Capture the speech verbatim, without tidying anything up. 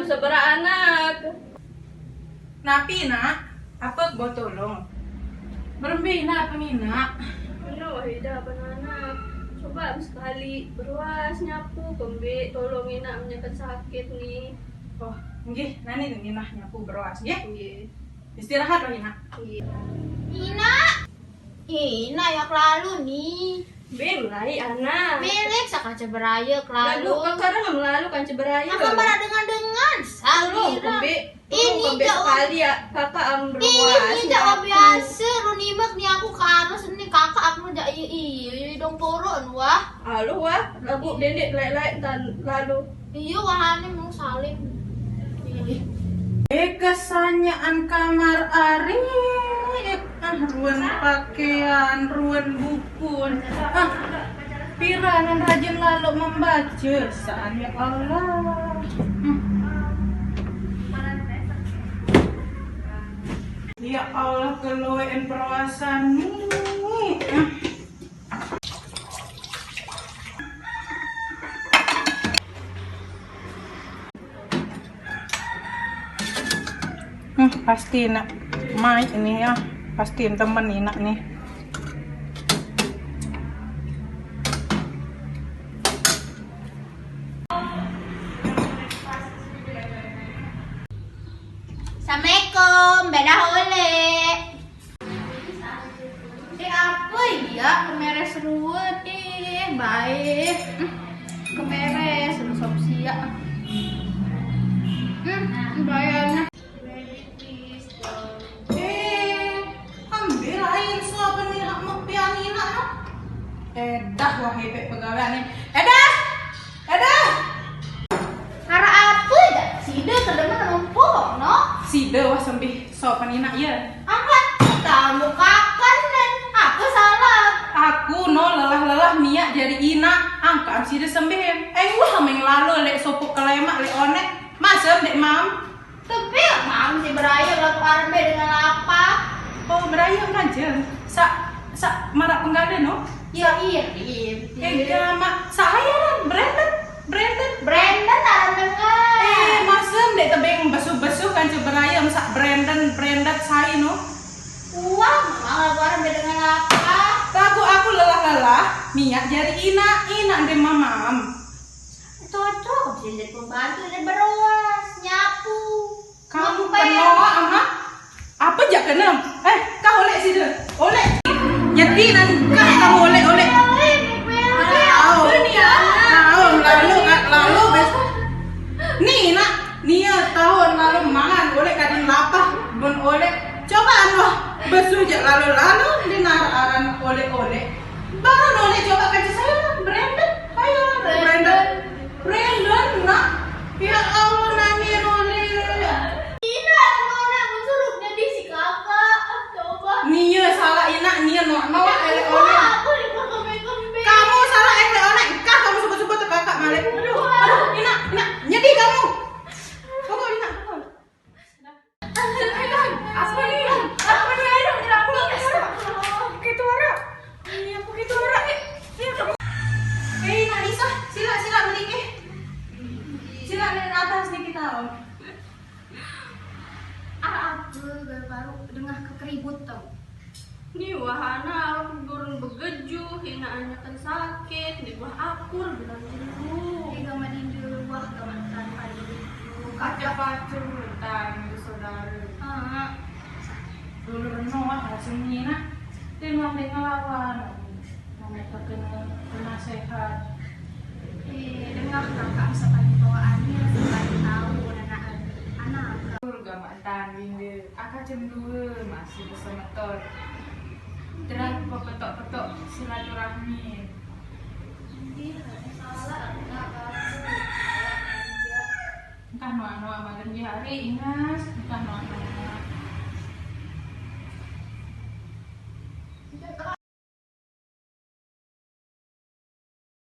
Seberaq anak. Napi, Nak? Ape bau tulung? Berembe, Nak, ape, Nak? Meno, Wahida, ape, Nak? Coba sekali beruas nyapu, kembe tolong Inak menyakat sakit ni. Oh, nggih, nani nggih, Nak, nyapu beruas, nggih? Nggih. Istirahat, Wahina. Nggih. Inak. Ih, Inak ya kelalu ni. Be, melai, Ana. Melek sa kance beraye kelalu. Lalu, kakak dah melalu kance beraye. Kakak malah dengan-dengan. Tolong, kembe. Tolong, kembe sekali ya. Kakak am beruas. Ini jaq biase, lu nimek ni aku kanus ni kakak aku jaq i, i, i, dong poro nu, wah. Alo, wah, lagu dendik laik-laik tan lalu. Iya, wahane mau salim. Ih. Eh, kesanyaan kamar ari, ah, ruen pakaian, ruen bukun. Ah, piranan rajin lalo membaca, saan ya Allah. Hmm. Ya Allah, keloen perasaan ni. Ah. Hmm, pasti nak mai ini ya. Pasti temen Inak nih. Assalamualaikum, bedah oleh. Eh, ape ya kemeres rue? Eh, bae. Hmm, kemeres, lu sop sia. Hmm, bayarnya. Eh, ambil air suapan ni hak mepian Inak, no. Eh, dah, wah, hepek pegawean ni. Eh, dah! Eh, dah! Araq ape dak? Side kedemen numpuk, no? Side wah sembih sopan Inak, ye. Angkat tamu kakan dan ape salah? Aku, no, lelah-lelah miak jari Inak, angkat side sembih. Eng wah meng lalo leq sopoq kelemaq leq oneq. Masem ndeq mam. Tebel mam si beraye lalu arep dengan lapah. Oh, beraye kan, Jeng? Saq, saq maraq penggale, no? Ya, iya, iya, betul. Eh, ya, Mak. Saq aye, Ren. Brandon. Brandon. Brandon arep dengan. Eh, masem ndeq tebeng besuh-besuh kance beraye saq Brandon, Brandon sai, no? Wah, malah arep dengan lapah. Laguq aku lelah-lelah miak jari Inak, Inak ndeq mam. Cocok, bisa jadi pembantu, jadi beruas, nyapu. Kamu kenoaq, Ama? Ape jaq kenem? Eh, kah oleq side. Oleq. Nyedi nangkah kamu oleq-oleq. Taun. Taun, lalu, lalu bes-, ni, Nak, nie taun lalu mangan oleq kadin lapah, bun oleq. Cobaan wah, besuh jaq lalu-lalu, ndeq naraq aran oleq-oleq. Baruq noleq coba kance saya, Brandon. Ayo, Brandon. Brandon, nak. Ya Allah, nani noleq. Tidak, noleq mensuruh jadi si kakak. Ah, coba. Nie salaq Inak, nie no, no, eh, oleq. Aku dipotong makeup. Kamu salaq, eh, oleq. Engkah kamu sebut-sebut ke kakak malik. Aduh, aduh, Inak, Inak, nyedi kamu. Pokok Inak, pokok. Apa nih? Apa nih? Ayo, kenapa? Apa gitu, Ra? Ini apa gitu, Ra? Eh, Nak Lisa, sila, sila, melinggih. Sila, naik atas nih kita, Om. Araq ape, baru dengah kekeribut, Om. Ni wah anak aku turun begejuh, Inak anyaken sakit, ni wah akur bilang dulu. Ni gamaq dinde, wah gamaq tan paling dulu. Kaca pacul tan, saudara. Heeh. Dulu reno, wah, langsung ni, Nak. Dia nuan dia ngelawan. Mama terkena penasehat. Eh, dengah kakak sepaling bawaan ni, sepaling tahu anak, anak. Betul gamaq tan, Winda. Aka jam due masih besemeton. Terang pepetok-petok silaturahmi. Entah noaq-noaq malam di hari, Ingas. Entah noaq-noaq.